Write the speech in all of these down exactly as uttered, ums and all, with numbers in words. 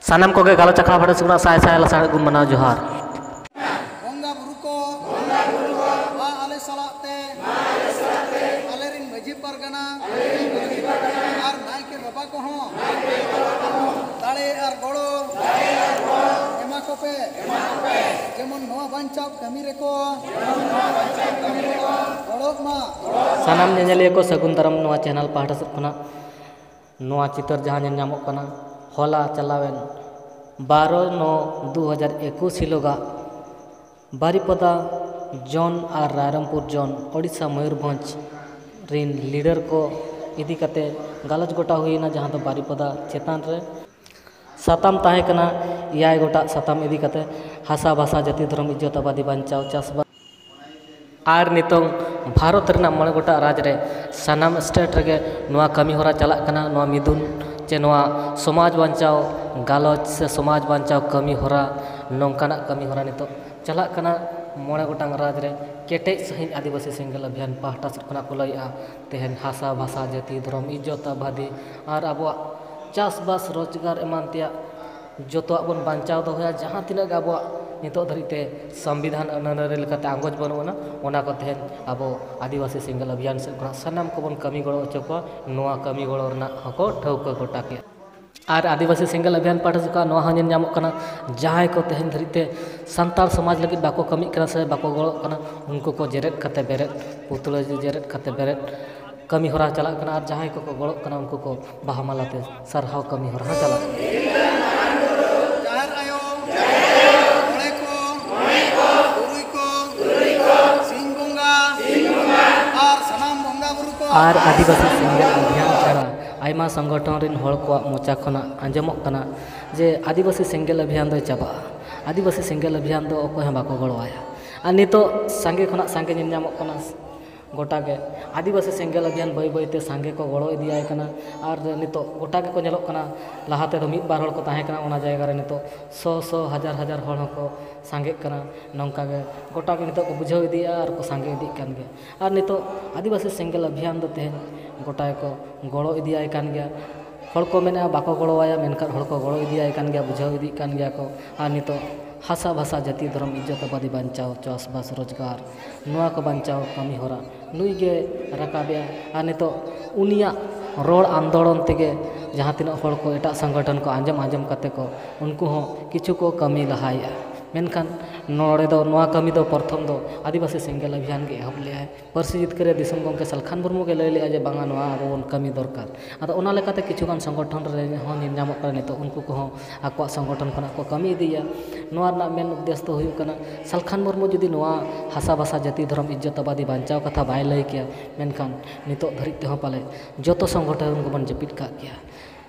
ᱥᱟᱱᱟᱢ ᱠᱚᱜᱮ ᱜᱟᱞᱚᱪ ᱟᱠᱷᱲᱟ ᱯᱟᱦᱴᱟ ᱥᱮᱫ ᱠᱷᱚᱱᱟᱜ ᱥᱟᱭ ᱥᱟᱭ ᱞᱟᱥᱟᱲᱦᱮᱫ ᱜᱩᱱ ᱢᱟᱱᱟᱣ ᱡᱚᱦᱟᱨ᱾ ᱵᱚᱸᱜᱟ ᱵᱩᱨᱩ ᱠᱚ, ᱢᱟ ᱟᱞᱮ ᱥᱟᱞᱟᱜ ᱛᱮ, ᱟᱞᱮ ᱨᱤᱱ ᱢᱟᱹᱡᱷᱤ ᱯᱟᱨᱜᱟᱱᱟ ᱟᱨ ᱱᱟᱭᱠᱮ ᱵᱟᱵᱟ ᱠᱚᱦᱚᱸ ᱫᱟᱲᱮ ᱟᱨ ᱜᱚᱲᱚ ᱮᱢᱟ ᱠᱚᱯᱮ, ᱡᱮᱢᱚᱱ ᱱᱚᱣᱟ ᱵᱟᱧᱪᱟᱣ ᱠᱟᱹᱢᱤ ᱨᱮᱠᱚ ᱜᱚᱲᱚᱜ ᱢᱟ᱾ ᱥᱟᱱᱟᱢ ᱧᱮᱧᱮᱞᱤᱭᱟᱹ ᱠᱚ ᱥᱟᱹᱜᱩᱱ ᱫᱟᱨᱟᱢ ᱱᱚᱣᱟ ᱪᱮᱱᱮᱞ ᱯᱟᱦᱴᱟ ᱥᱮᱫ ᱠᱷᱚᱱᱟᱜ᱾ ᱱᱚᱣᱟ ᱪᱤᱛᱟᱹᱨ ᱡᱟᱦᱟᱸ ᱧᱮᱞ ᱧᱟᱢᱚᱜ ᱠᱟᱱᱟ, ᱦᱚᱞᱟ ᱪᱟᱞᱟᱣᱮᱱ ᱵᱟᱨᱚ ᱱᱚ ᱫᱩ ᱦᱟᱡᱟᱨ ᱮᱠᱩᱥ ᱦᱤᱞᱳᱜᱟᱜ ᱵᱟᱨᱤᱯᱚᱫᱟ ᱡᱳᱱ ᱟᱨ ᱨᱟᱭᱨᱚᱝᱯᱩᱨ ᱡᱳᱱ ᱳᱰᱤᱥᱟ ᱢᱚᱭᱩᱨᱵᱷᱚᱸᱡᱽ ᱨᱤᱱ ᱞᱤᱰᱟᱨ ᱠᱚ ᱤᱫᱤ ᱠᱟᱛᱮ ᱜᱟᱞᱚᱪ ᱜᱚᱴᱟ ᱦᱩᱭᱮᱱᱟ, ᱡᱟᱦᱟᱸ ᱫᱚ ᱵᱟᱨᱤᱯᱚᱫᱟ ᱪᱮᱛᱟᱱ ᱨᱮ ᱥᱟᱛᱟᱢ ᱛᱟᱦᱮᱸ ᱠᱟᱱᱟ ᱮᱭᱟᱭ ᱜᱚᱴᱟᱝ ᱥᱟᱛᱟᱢ ᱤᱫᱤ ᱠᱟᱛᱮ: ᱦᱟᱥᱟ, ᱵᱷᱟᱥᱟ, ᱡᱟᱹᱛᱤ, ᱫᱷᱚᱨᱚᱢ, ᱤᱡᱽᱡᱚᱛ, ᱟᱵᱟᱫᱤ, ᱵᱟᱧᱪᱟᱣ, ᱪᱟᱥᱵᱟᱥ᱾ ᱟᱨ ᱱᱤᱛᱚᱝ ᱵᱷᱟᱨᱚᱛ ᱨᱮᱱᱟᱜ ᱢᱚᱬᱮ ᱜᱚᱴᱟᱝ ᱨᱟᱡᱽ ᱨᱮ ᱥᱟᱱᱟᱢ ᱥᱴᱮᱴ ᱨᱮᱜᱮ ᱱᱚᱣᱟ ᱠᱟᱹᱢᱤ ᱦᱚᱨᱟ ᱪᱟᱞᱟᱜ ᱠᱟᱱᱟ᱾ ᱱᱚᱣᱟ ᱢᱤᱫᱩᱱ ᱪᱮ ᱱᱚᱣᱟ ᱥᱚᱢᱟᱡᱽ ᱵᱟᱧᱪᱟᱣ ᱜᱟᱞᱚᱪ ᱥᱮ ᱥᱚᱢᱟᱡᱽ ᱵᱟᱧᱪᱟᱣ ᱠᱟᱹᱢᱤ ᱦᱚᱨᱟ, ᱱᱚᱝᱠᱟᱱᱟᱜ ᱠᱟᱹᱢᱤ ᱦᱚᱨᱟ ᱱᱤᱛᱚᱜ ᱪᱟᱞᱟᱜ ᱠᱟᱱᱟ᱾ ᱢᱚᱬᱮ ᱜᱚᱴᱟᱝ ᱨᱟᱡᱽ ᱨᱮ ᱠᱮᱴᱮᱡ ᱥᱟᱺᱦᱤᱡ ᱟᱹᱫᱤᱵᱟᱹᱥᱤ ᱥᱮᱸᱜᱮᱞ ᱚᱵᱷᱤᱭᱟᱱ ᱯᱟᱦᱴᱟ ᱥᱮᱫ ᱠᱷᱚᱱᱟᱜ ᱠᱚ ᱞᱟᱹᱭᱮᱜᱼᱟ, ᱛᱮᱦᱮᱧ ᱦᱟᱥᱟ, ᱵᱷᱟᱥᱟ, ᱡᱟᱹᱛᱤ, ᱫᱷᱚᱨᱚᱢ, ᱤᱡᱽᱡᱚᱛ, ᱟᱵᱟᱫᱤ ᱟᱨ ᱟᱵᱚᱣᱟᱜ ᱪᱟᱥᱵᱟᱥ, ᱨᱳᱡᱽᱜᱟᱨ ᱮᱢᱟᱱ ᱛᱮᱭᱟᱜ ᱡᱚᱛᱚᱣᱟᱜ ᱵᱚᱱ ᱵᱟᱧᱪᱟᱣ ᱫᱚᱦᱚᱭᱟ᱾ ᱡᱟᱦᱟᱸ ᱛᱤᱱᱟᱹᱜ ᱜᱮ ᱟᱵᱚᱣᱟᱜ ᱱᱤᱛᱚᱜ ᱫᱷᱟᱹᱨᱤᱡ ᱛᱮ ᱥᱚᱝᱵᱤᱫᱷᱟᱱ ᱟᱹᱱᱼᱟᱹᱨᱤ ᱞᱮᱠᱟᱛᱮ ᱟᱸᱜᱚᱪ ᱵᱟᱹᱱᱩᱜ ᱟᱱᱟ, ᱚᱱᱟ ᱠᱚ ᱛᱮᱦᱮᱧ ᱟᱵᱚ ᱟᱹᱫᱤᱵᱟᱹᱥᱤ ᱥᱮᱸᱜᱮᱞ ᱚᱵᱷᱤᱭᱟᱱ ᱥᱮᱫ ᱠᱷᱚᱱᱟᱜ ᱥᱟᱱᱟᱢ ᱠᱚᱵᱚᱱ ᱠᱟᱹᱢᱤ ᱜᱚᱲᱚ ᱦᱚᱪᱚ ᱠᱚᱣᱟ᱾ ᱱᱚᱣᱟ ᱠᱟᱹᱢᱤ ᱜᱚᱲᱚ ᱨᱮᱱᱟᱜ ᱦᱚᱸᱠᱚ ᱴᱷᱟᱹᱣᱠᱟᱹ ᱜᱚᱴᱟ ᱠᱮᱫᱼᱟ᱾ ᱟᱨ ᱟᱹᱫᱤᱵᱟᱹᱥᱤ ᱥᱮᱸᱜᱮᱞ ᱚᱵᱷᱤᱭᱟᱱ ᱯᱟᱦᱴᱟ ᱥᱮᱫ ᱠᱷᱚᱱᱟᱜ ᱱᱚᱣᱟ ᱦᱚᱸ ᱧᱮᱞ ᱧᱟᱢᱚᱜ ᱠᱟᱱᱟ, ᱡᱟᱦᱟᱸᱭ ᱠᱚ ᱛᱮᱦᱮᱧ ᱫᱷᱟᱹᱨᱤᱡ ᱛᱮ ᱥᱟᱱᱛᱟᱲ ᱥᱚᱢᱟᱡᱽ ᱞᱟᱹᱜᱤᱫ ᱵᱟᱠᱚ ᱠᱟᱹᱢᱤᱜ ᱠᱟᱱᱟ ᱥᱮ ᱵᱟᱠᱚ ᱜᱚᱲᱚᱜ ᱠᱟᱱᱟ, ᱩᱱᱠᱩ ᱠᱚ ᱡᱮᱨᱮᱫ ᱠᱟᱛᱮ ᱵᱮᱨᱮᱫ, ᱯᱩᱛᱲᱟᱹ ᱡᱮᱨᱮᱫ ᱠᱟᱛᱮ ᱵᱮᱨᱮᱫ, ᱠᱟᱹᱢᱤ ᱦᱚᱨᱟ ᱪᱟᱞᱟᱜ ᱠᱟᱱᱟ ᱟᱨ ᱡᱟᱦᱟᱸᱭ ᱠᱚᱠᱚ ᱜᱚᱲᱚᱜ ᱠᱟᱱᱟ ᱩᱱᱠᱩ ᱠᱚ ᱵᱟᱦᱟ ᱢᱟᱞᱟ ᱛᱮ ᱥᱟᱨᱦᱟᱣ ᱠᱟᱹᱢᱤ ᱦᱚᱨᱟ ᱦᱚᱸ ᱪᱟᱞᱟᱜ ᱠᱟᱱᱟ᱾ ᱡᱟᱦᱮᱨ ᱟᱭᱳ, ᱢᱚᱬᱮ ᱠᱚ, ᱛᱩᱨᱩᱭ ᱠᱚ, ᱥᱤᱧ ᱵᱚᱸᱜᱟ ᱟᱨ ᱥᱟᱱᱟᱢ ᱵᱚᱸᱜᱟ ᱵᱩᱨᱩ ᱠᱚ᱾ ᱟᱨ ᱟᱹᱫᱤᱵᱟᱹᱥᱤ ᱥᱮᱸᱜᱮᱞ ᱚᱵᱷᱤᱭᱟᱱ ᱪᱷᱟᱲᱟ ᱟᱭᱢᱟ ᱥᱚᱝᱜᱚᱴᱷᱚᱱ ᱨᱤᱱ ᱦᱚᱲ ᱠᱚᱣᱟᱜ ᱢᱚᱪᱟ ᱠᱷᱚᱱᱟᱜ ᱟᱸᱡᱚᱢᱚᱜ ᱠᱟᱱᱟ ᱡᱮ ᱟᱹᱫᱤᱵᱟᱹᱥᱤ ᱥᱮᱸᱜᱮᱞ ᱚᱵᱷᱤᱭᱟᱱ ᱫᱚᱭ ᱪᱟᱵᱟᱜᱼᱟ, ᱟᱹᱫᱤᱵᱟᱹᱥᱤ ᱥᱮᱸᱜᱮᱞ ᱚᱵᱷᱤᱭᱟᱱ ᱫᱚ ᱚᱠᱚᱭ ᱦᱚᱸ ᱵᱟᱠᱚ ᱜᱚᱲᱚᱣᱟᱭᱟ᱾ ᱟᱨ ᱱᱤᱛᱚᱜ ᱥᱟᱸᱜᱮ ᱠᱷᱚᱱᱟᱜ ᱥᱟᱸᱜᱮ ᱧᱮᱞ ᱧᱟᱢᱚᱜ ᱠᱟᱱᱟ᱾ ᱜᱚᱴᱟ ᱜᱮ ᱟᱹᱫᱤᱵᱟᱹᱥᱤ ᱥᱮᱸᱜᱮᱞ ᱚᱵᱷᱤᱭᱟᱱ ᱵᱟᱹᱭ ᱵᱟᱹᱭ ᱛᱮ ᱥᱟᱸᱜᱮ ᱠᱚ ᱜᱚᱲᱚ ᱤᱫᱤᱭᱟᱭ ᱠᱟᱱᱟ᱾ ᱟᱨ ᱱᱤᱛᱚᱜ ᱜᱚᱴᱟ ᱜᱮᱠᱚ ᱧᱮᱞᱚᱜ ᱠᱟᱱᱟ, ᱞᱟᱦᱟ ᱛᱮᱫᱚ ᱢᱤᱫ ᱵᱟᱨ ᱦᱚᱲ ᱠᱚ ᱛᱟᱦᱮᱸ ᱠᱟᱱᱟ, ᱚᱱᱟ ᱡᱟᱭᱜᱟ ᱨᱮ ᱱᱤᱛᱚᱜ ᱥᱚ ᱥᱚ, ᱦᱟᱡᱟᱨ ᱦᱟᱡᱟᱨ ᱦᱚᱲ ᱦᱚᱸᱠᱚ ᱥᱟᱸᱜᱮᱜ ᱠᱟᱱᱟ᱾ ᱱᱚᱝᱠᱟ ᱜᱮ ᱜᱚᱴᱟ ᱜᱮ ᱱᱤᱛᱚᱜ ᱠᱚ ᱵᱩᱡᱷᱟᱹᱣ ᱤᱫᱤᱭᱮᱫᱼᱟ ᱟᱨ ᱠᱚ ᱥᱟᱸᱜᱮ ᱤᱫᱤᱜ ᱠᱟᱱ ᱜᱮᱭᱟ᱾ ᱟᱨ ᱱᱤᱛᱚᱜ ᱟᱹᱫᱤᱵᱟᱹᱥᱤ ᱥᱮᱸᱜᱮᱞ ᱚᱵᱷᱤᱭᱟᱱ ᱫᱚ ᱛᱮᱦᱮᱧ ᱜᱚᱴᱟ ᱜᱮᱠᱚ ᱜᱚᱲᱚ ᱤᱫᱤᱭᱟᱭ ᱠᱟᱱ ᱜᱮᱭᱟ᱾ ᱦᱚᱲ ᱠᱚ ᱢᱮᱱᱟ ᱵᱟᱠᱚ ᱜᱚᱲᱚᱣᱟᱭᱟ, ᱢᱮᱱᱠᱷᱟᱱ ᱦᱚᱲ ᱠᱚ ᱜᱚᱲᱚ ᱤᱫᱤᱭᱟᱭ ᱠᱟᱱ ᱜᱮᱭᱟ, ᱵᱩᱡᱷᱟᱹᱣ ᱤᱫᱤᱜ ᱠᱟᱱ ᱜᱮᱭᱟ ᱠᱚ᱾ ᱟᱨ ᱱᱤᱛᱚᱜ ᱦᱟᱥᱟ ᱵᱷᱟᱥᱟ ᱡᱟᱹᱛᱤ ᱫᱷᱚᱨᱚᱢ ᱤᱡᱽᱡᱚᱛ ᱟᱵᱟᱫᱤ ᱵᱟᱧᱪᱟᱣ, ᱪᱟᱥᱵᱟᱥ ᱨᱳᱡᱽᱜᱟᱨ, ᱱᱚᱣᱟ ᱠᱚ ᱵᱟᱧᱪᱟᱣ ᱠᱟᱹᱢᱤ ᱦᱚᱨᱟ ᱱᱩᱭ ᱜᱮ ᱨᱟᱠᱟᱵᱮᱜᱼᱟ᱾ ᱟᱨ ᱱᱤᱛᱚᱜ ᱩᱱᱤᱭᱟᱜ ᱨᱚᱲ ᱟᱱᱫᱳᱞᱚᱱ ᱛᱮᱜᱮ ᱡᱟᱦᱟᱸ ᱛᱤᱱᱟᱹᱜ ᱦᱚᱲ ᱠᱚ ᱮᱴᱟᱜ ᱥᱚᱝᱜᱚᱴᱷᱚᱱ ᱠᱚ ᱟᱸᱡᱚᱢ ᱟᱸᱡᱚᱢ ᱠᱟᱛᱮ ᱠᱚ ᱩᱱᱠᱩ ᱦᱚᱸ ᱠᱤᱪᱷᱩ ᱠᱚ ᱠᱟᱹᱢᱤ ᱞᱟᱦᱟᱭᱮᱜᱼᱟ᱾ ᱢᱮᱱᱠᱷᱟᱱ ᱱᱚᱰᱮ ᱫᱚ ᱱᱚᱣᱟ ᱠᱟᱹᱢᱤ ᱫᱚ ᱯᱨᱚᱛᱷᱚᱢ ᱫᱚ ᱟᱹᱫᱤᱵᱟᱹᱥᱤ ᱥᱮᱸᱜᱮᱞ ᱚᱵᱷᱤᱭᱟᱱ ᱜᱮ ᱮᱦᱚᱵ ᱞᱮᱜᱼᱟᱭ᱾ ᱯᱟᱹᱨᱥᱤ ᱡᱤᱛᱠᱟᱹᱨᱤᱭᱟᱹ ᱫᱤᱥᱚᱢ ᱜᱚᱢᱠᱮ ᱥᱟᱞᱠᱷᱟᱱ ᱢᱩᱨᱢᱩ ᱜᱮ ᱞᱟᱹᱭ ᱞᱮᱜᱼᱟ ᱡᱮ ᱵᱟᱝᱟ, ᱱᱚᱣᱟ ᱟᱵᱚ ᱵᱚᱱ ᱠᱟᱹᱢᱤ ᱫᱚᱨᱠᱟᱨ᱾ ᱟᱫᱚ ᱚᱱᱟ ᱞᱮᱠᱟᱛᱮ ᱠᱤᱪᱷᱩ ᱜᱟᱱ ᱥᱚᱝᱜᱚᱴᱷᱚᱱ ᱨᱮ ᱦᱚᱸ ᱧᱮᱞ ᱧᱟᱢᱚᱜ ᱠᱟᱱᱟ, ᱱᱤᱛᱚᱜ ᱩᱱᱠᱩ ᱠᱚᱦᱚᱸ ᱟᱠᱚᱣᱟᱜ ᱥᱚᱝᱜᱚᱴᱷᱚᱱ ᱠᱷᱚᱱᱟᱜ ᱠᱚ ᱠᱟᱹᱢᱤ ᱤᱫᱤᱭᱮᱫᱼᱟ᱾ ᱱᱚᱣᱟ ᱨᱮᱱᱟᱜ ᱢᱮᱱ ᱩᱫᱽᱫᱮᱥ ᱫᱚ ᱦᱩᱭᱩᱜ ᱠᱟᱱᱟ, ᱥᱟᱞᱠᱷᱟᱱ ᱢᱩᱨᱢᱩ ᱡᱩᱫᱤ ᱱᱚᱣᱟ ᱦᱟᱥᱟ ᱵᱷᱟᱥᱟ ᱡᱟᱹᱛᱤ ᱫᱷᱚᱨᱚᱢ ᱤᱡᱽᱡᱚᱛ ᱟᱵᱟᱫᱤ ᱵᱟᱧᱪᱟᱣ ᱠᱟᱛᱷᱟ ᱵᱟᱭ ᱞᱟᱹᱭ ᱠᱮᱭᱟ, ᱢᱮᱱᱠᱷᱟᱱ ᱱᱤᱛᱚᱜ ᱫᱷᱟᱹᱨᱤᱡ ᱛᱮᱦᱚᱸ ᱯᱟᱞᱮ ᱡᱚᱛᱚ ᱥᱚᱝᱜᱚᱴᱷᱚᱱ ᱜᱮᱵᱚᱱ ᱡᱟᱹᱯᱤᱫ ᱠᱟᱜ ᱠᱮᱭᱟ᱾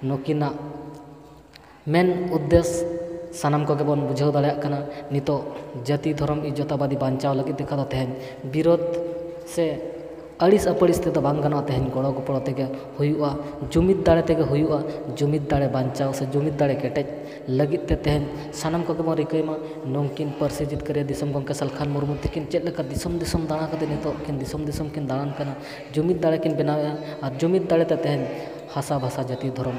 ᱱᱩᱠᱤᱱᱟᱜ ᱢᱮᱱ ᱩᱫᱽᱫᱮᱥ ᱥᱟᱱᱟᱢ ᱠᱚᱜᱮ ᱵᱚᱱ ᱵᱩᱡᱷᱟᱹᱣ ᱫᱟᱲᱮᱭᱟᱜ ᱠᱟᱱᱟ᱾ ᱱᱤᱛᱚᱜ ᱡᱟᱹᱛᱤ ᱫᱷᱚᱨᱚᱢ ᱤᱡᱽᱡᱚᱛ ᱟᱵᱟᱫᱤ ᱵᱟᱧᱪᱟᱣ ᱞᱟᱹᱜᱤᱫ ᱛᱮᱠᱷᱟᱱ ᱫᱚ ᱛᱮᱦᱮᱧ ᱵᱤᱨᱳᱫᱷ ᱥᱮ ᱟᱹᱲᱤᱥ ᱟᱹᱯᱟᱹᱲᱤᱥ ᱛᱮᱫᱚ ᱵᱟᱝ ᱜᱟᱱᱚᱜᱼᱟ᱾ ᱛᱮᱦᱮᱧ ᱜᱚᱲᱚ ᱜᱚᱯᱚᱲᱚ ᱛᱮᱜᱮ ᱦᱩᱭᱩᱜᱼᱟ, ᱡᱩᱢᱤᱫ ᱫᱟᱲᱮ ᱛᱮᱜᱮ ᱦᱩᱭᱩᱜᱼᱟ᱾ ᱡᱩᱢᱤᱫ ᱫᱟᱲᱮ ᱵᱟᱧᱪᱟᱣ ᱥᱮ ᱡᱩᱢᱤᱫ ᱫᱟᱲᱮ ᱠᱮᱴᱮᱡ ᱞᱟᱹᱜᱤᱫ ᱛᱮ ᱛᱮᱦᱮᱧ ᱥᱟᱱᱟᱢ ᱠᱚᱜᱮ ᱵᱚᱱ ᱨᱤᱠᱟᱹᱭ ᱢᱟ᱾ ᱱᱩᱝᱠᱤᱱ ᱯᱟᱹᱨᱥᱤ ᱡᱤᱛᱠᱟᱹᱨᱤᱭᱟᱹ ᱫᱤᱥᱚᱢ ᱜᱚᱢᱠᱮ ᱥᱟᱞᱠᱷᱟᱱ ᱢᱩᱨᱢᱩ ᱛᱤᱠᱤᱱ ᱪᱮᱫ ᱞᱮᱠᱟ ᱫᱤᱥᱚᱢ ᱫᱤᱥᱚᱢ ᱫᱟᱬᱟ ᱠᱟᱛᱮ ᱱᱤᱛᱚᱜ ᱠᱤᱱ ᱫᱤᱥᱚᱢ ᱫᱤᱥᱚᱢ ᱠᱤᱱ ᱫᱟᱬᱟᱱ ᱠᱟᱱᱟ, ᱡᱩᱢᱤᱫ ᱫᱟᱲᱮ ᱠᱤᱱ ᱵᱮᱱᱟᱣᱮᱫᱼᱟ᱾ ᱟᱨ ᱡᱩᱢᱤᱫ ᱫᱟᱲᱮ ᱛᱮ ᱛᱮᱦᱮᱧ ᱦᱟᱥᱟ ᱵᱷᱟᱥᱟ ᱡᱟᱹᱛᱤ ᱫᱷᱚᱨᱚᱢ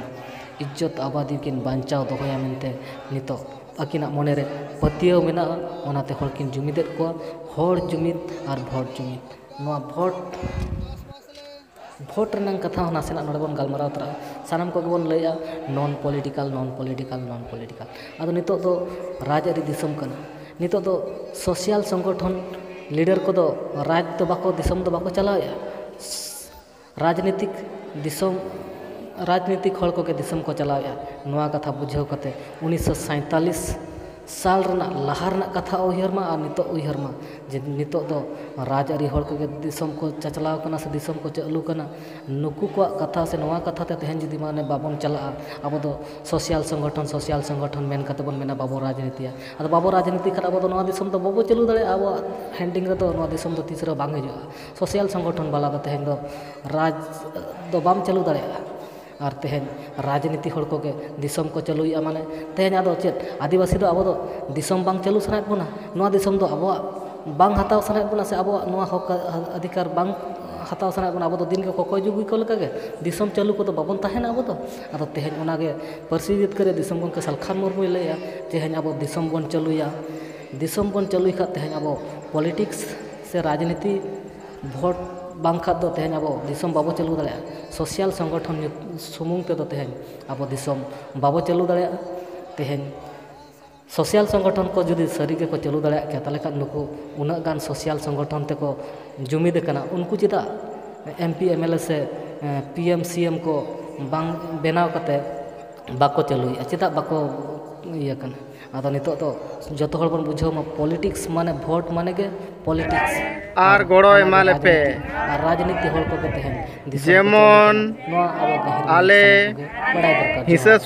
ᱤᱡᱽᱡᱚᱛ ᱟᱵᱟᱫᱤ ᱠᱤᱱ ᱵᱟᱧᱪᱟᱣ ᱫᱚᱦᱚᱭᱟ ᱢᱮᱱᱛᱮ ᱱᱤᱛᱚᱜ ᱟᱹᱠᱤᱱᱟᱜ ᱢᱚᱱᱮᱨᱮ ᱯᱟᱹᱛᱭᱟᱹᱣ ᱢᱮᱱᱟᱜᱼᱟ᱾ ᱚᱱᱟᱛᱮ ᱦᱚᱲ ᱠᱤᱱ ᱡᱩᱢᱤᱫᱮᱫ ᱠᱚᱣᱟ, ᱦᱚᱲ ᱡᱩᱢᱤᱫ ᱟᱨ ᱵᱷᱳᱴ ᱡᱩᱢᱤᱫ᱾ ᱱᱚᱣᱟ ᱵᱷᱳᱴ, ᱵᱷᱳᱴ ᱨᱮᱱᱟᱜ ᱠᱟᱛᱷᱟ ᱦᱚᱸ ᱱᱟᱥᱮᱱᱟᱜ ᱱᱚᱰᱮ ᱵᱚᱱ ᱜᱟᱞᱢᱟᱨᱟᱣ ᱛᱚᱨᱟᱜᱼᱟ᱾ ᱥᱟᱱᱟᱢ ᱠᱚᱜᱮ ᱵᱚᱱ ᱞᱟᱹᱭᱮᱫᱼᱟ non political, non political, non political᱾ ᱟᱫᱚ ᱱᱤᱛᱚᱜ ᱫᱚ ᱨᱟᱡᱽᱟᱹᱨᱤ ᱫᱤᱥᱚᱢ ᱠᱟᱱᱟ᱾ ᱱᱤᱛᱚᱜ ᱫᱚ social ᱥᱚᱝᱜᱚᱴᱷᱚᱱ leader ᱠᱚᱫᱚ ᱨᱟᱡᱽ ᱫᱚ ᱵᱟᱠᱚ, ᱫᱤᱥᱚᱢ ᱫᱚ ᱵᱟᱠᱚ ᱪᱟᱞᱟᱣᱮᱫᱼᱟ᱾ ᱨᱟᱡᱽᱱᱤᱛᱤᱠ ᱫᱤᱥᱚᱢ, ᱨᱟᱡᱽᱱᱤᱛᱤᱠ ᱦᱚᱲ ᱠᱚᱜᱮ ᱫᱤᱥᱚᱢ ᱠᱚ ᱪᱟᱞᱟᱣᱮᱫᱼᱟ᱾ ᱱᱚᱣᱟ ᱠᱟᱛᱷᱟ ᱵᱩᱡᱷᱟᱹᱣ ᱠᱟᱛᱮ ᱩᱱᱤᱥᱥᱚ ᱥᱟᱭᱛᱟᱞᱤᱥ ᱥᱟᱞ ᱨᱮᱱᱟᱜ ᱞᱟᱦᱟ ᱨᱮᱱᱟᱜ ᱠᱟᱛᱷᱟ ᱩᱭᱦᱟᱹᱨ ᱢᱟ ᱟᱨ ᱱᱤᱛᱚᱜ ᱩᱭᱦᱟᱹᱨ ᱢᱟ, ᱡᱮ ᱱᱤᱛᱚᱜ ᱫᱚ ᱨᱟᱡᱽᱟᱹᱨᱤ ᱦᱚᱲ ᱠᱚᱜᱮ ᱫᱤᱥᱚᱢ ᱠᱚ ᱪᱟᱪᱞᱟᱣ ᱠᱟᱱᱟ ᱥᱮ ᱫᱤᱥᱚᱢ ᱠᱚ ᱪᱟᱹᱞᱩ ᱠᱟᱱᱟ᱾ ᱱᱩᱠᱩ ᱠᱚᱣᱟᱜ ᱠᱟᱛᱷᱟ ᱥᱮ ᱱᱚᱣᱟ ᱠᱟᱛᱷᱟ ᱛᱮ ᱛᱮᱦᱮᱧ ᱡᱩᱫᱤ ᱢᱟᱱᱮ ᱵᱟᱵᱚᱱ ᱪᱟᱞᱟᱜᱼᱟ, ᱟᱵᱚ ᱫᱚ social ᱥᱚᱝᱜᱚᱴᱷᱚᱱ, social ᱥᱚᱝᱜᱚᱴᱷᱚᱱ ᱢᱮᱱ ᱠᱟᱛᱮ ᱵᱚᱱ ᱢᱮᱱᱟ, ᱵᱟᱵᱚ ᱨᱟᱡᱽᱱᱤᱛᱤᱭᱟ᱾ ᱟᱫᱚ ᱵᱟᱵᱚ ᱨᱟᱡᱽᱱᱤᱛᱤ ᱠᱷᱟᱱ ᱟᱵᱚ ᱫᱚ ᱱᱚᱣᱟ ᱫᱤᱥᱚᱢ ᱫᱚ ᱵᱟᱵᱚ ᱪᱟᱹᱞᱩ ᱫᱟᱲᱮᱭᱟᱜᱼᱟ, ᱟᱵᱚᱣᱟᱜ handling ᱨᱮᱫᱚ ᱱᱚᱣᱟ ᱫᱤᱥᱚᱢ ᱫᱚ ᱛᱤᱥ ᱨᱮᱦᱚᱸ ᱵᱟᱝ ᱦᱤᱡᱩᱜᱼᱟ᱾ Social ᱥᱚᱝᱜᱚᱴᱷᱚᱱ ᱵᱟᱞᱟ ᱫᱚ ᱛᱮᱦᱮᱧ ᱫᱚ ᱨᱟᱡᱽ ᱫᱚ ᱵᱟᱢ ᱪᱟᱹᱞᱩ ᱫᱟᱲᱮᱭᱟᱜᱼᱟ᱾ ᱟᱨ ᱛᱮᱦᱮᱧ ᱨᱟᱡᱽᱱᱤᱛᱤ ᱦᱚᱲ ᱠᱚᱜᱮ ᱫᱤᱥᱚᱢ ᱠᱚ ᱪᱟᱹᱞᱩᱭᱮᱫᱼᱟ, ᱢᱟᱱᱮ ᱛᱮᱦᱮᱧ ᱟᱫᱚ ᱪᱮᱫ, ᱟᱹᱫᱤᱵᱟᱹᱥᱤ ᱫᱚ ᱟᱵᱚ ᱫᱚ ᱫᱤᱥᱚᱢ ᱵᱟᱝ ᱪᱟᱹᱞᱩ ᱥᱟᱱᱟᱭᱮᱫ ᱵᱚᱱᱟ, ᱱᱚᱣᱟ ᱫᱤᱥᱚᱢ ᱫᱚ ᱟᱵᱚᱣᱟᱜ ᱵᱟᱝ ᱦᱟᱛᱟᱣ ᱥᱟᱱᱟᱭᱮᱫ ᱵᱚᱱᱟ, ᱥᱮ ᱟᱵᱚᱣᱟᱜ ᱱᱚᱣᱟ ᱦᱚᱠ ᱚᱫᱷᱤᱠᱟᱨ ᱵᱟᱝ ᱦᱟᱛᱟᱣ ᱥᱟᱱᱟᱭᱮᱫ ᱵᱚᱱᱟ, ᱟᱵᱚ ᱫᱚ ᱫᱤᱱ ᱜᱮ ᱠᱚᱠᱚᱭ ᱡᱩᱜᱤ ᱠᱚ ᱞᱮᱠᱟᱜᱮ ᱫᱤᱥᱚᱢ ᱪᱟᱹᱞᱩ ᱠᱚᱫᱚ ᱵᱟᱵᱚᱱ ᱛᱟᱦᱮᱱᱟ ᱟᱵᱚ ᱫᱚ᱾ ᱟᱫᱚ ᱛᱮᱦᱮᱧ ᱚᱱᱟᱜᱮ ᱯᱟᱹᱨᱥᱤ ᱡᱤᱛᱠᱟᱹᱨ ᱨᱮ ᱫᱤᱥᱚᱢ ᱜᱚᱢᱠᱮ ᱥᱟᱞᱠᱷᱟᱱ ᱢᱩᱨᱢᱩᱭ ᱞᱟᱹᱭᱮᱜᱼᱟ, ᱛᱮᱦᱮᱧ ᱟᱵᱚ ᱫᱤᱥᱚᱢ ᱵᱚᱱ ᱪᱟᱹᱞᱩᱭᱟ, ᱫᱤᱥᱚᱢ ᱵᱚᱱ ᱪᱟᱹᱞᱩᱭ ᱠᱷᱟᱱ ᱛᱮᱦᱮᱧ ᱟᱵᱚ ᱯᱚᱞᱤᱴᱤᱠᱥ ᱥᱮ ᱨᱟᱡᱽᱱᱤᱛᱤ ᱵᱷᱳᱴ ᱵᱟᱝᱠᱷᱟᱱ ᱫᱚ ᱛᱮᱦᱮᱧ ᱟᱵᱚ ᱫᱤᱥᱚᱢ ᱵᱟᱵᱚ ᱪᱟᱹᱞᱩ ᱫᱟᱲᱮᱭᱟᱜᱼᱟ᱾ ᱥᱳᱥᱟᱞ ᱥᱚᱝᱜᱚᱴᱷᱚᱱ ᱧᱩᱛ-, ᱥᱩᱢᱩᱝ ᱛᱮᱫᱚ ᱛᱮᱦᱮᱧ ᱟᱵᱚ ᱫᱤᱥᱚᱢ ᱵᱟᱵᱚ ᱪᱟᱹᱞᱩ ᱫᱟᱲᱮᱭᱟᱜᱼᱟ᱾ ᱛᱮᱦᱮᱧ ᱥᱳᱥᱟᱞ ᱥᱚᱝᱜᱚᱴᱷᱚᱱ ᱠᱚ ᱡᱩᱫᱤ ᱥᱟᱹᱨᱤ ᱜᱮᱠᱚ ᱪᱟᱹᱞᱩ ᱫᱟᱲᱮᱭᱟᱜ ᱠᱮᱭᱟ, ᱛᱟᱦᱚᱞᱮ ᱠᱷᱟᱱ ᱱᱩᱠᱩ ᱩᱱᱟᱹᱜ ᱜᱟᱱ ᱥᱳᱥᱟᱞ ᱥᱚᱝᱜᱚᱴᱷᱚᱱ ᱛᱮᱠᱚ ᱡᱩᱢᱤᱫ ᱟᱠᱟᱱᱟ, ᱩᱱᱠᱩ ᱪᱮᱫᱟᱜ M P M L A ᱥᱮ ᱯᱤ ᱮᱢ ᱥᱤ ᱮᱢ ᱠᱚ ᱵᱟᱝ ᱵᱮᱱᱟᱣ ᱠᱟᱛᱮ ᱵᱟᱠᱚ ᱪᱟᱹᱞᱩᱭᱮᱫᱼᱟ? ᱪᱮᱫᱟᱜ ᱵᱟᱠᱚ ᱤᱭᱟᱹ ᱠᱟᱱᱟ? ᱟᱫᱚ ᱱᱤᱛᱚᱜ ᱫᱚ ᱡᱚᱛᱚ ᱦᱚᱲ ᱵᱚᱱ ᱵᱩᱡᱷᱟᱹᱣ ᱢᱟ, ᱯᱚᱞᱤᱴᱤᱠᱥ ᱢᱟᱱᱮ ᱵᱷᱳᱴ ᱢᱟᱱᱮ ᱜᱮ ᱯᱚᱞᱤᱴᱤᱠᱥ᱾ ᱟᱨ ᱜᱚᱲᱚᱭ ᱮᱢᱟ ᱞᱮᱯᱮ᱾ ᱨᱟᱡᱽᱱᱤᱛᱤ, ᱟᱨ ᱨᱟᱡᱽᱱᱤᱛᱤ ᱦᱚᱲ ᱠᱚᱜᱮ ᱛᱮᱦᱮᱧ ᱫᱤᱥᱚᱢ ᱠᱚ ᱡᱮᱢᱚᱱ ᱪᱟᱹᱞᱩᱭᱮᱫᱟ᱾ ᱱᱚᱣᱟ ᱟᱵᱚ ᱜᱟᱹᱦᱤᱨ ᱟᱞᱮ ᱥᱟᱱᱟᱢ ᱠᱚᱜᱮ ᱵᱟᱲᱟᱭ ᱫᱚᱨᱠᱟᱨ᱾ ᱦᱤᱥᱟᱹ ᱡᱚᱦᱟᱨ᱾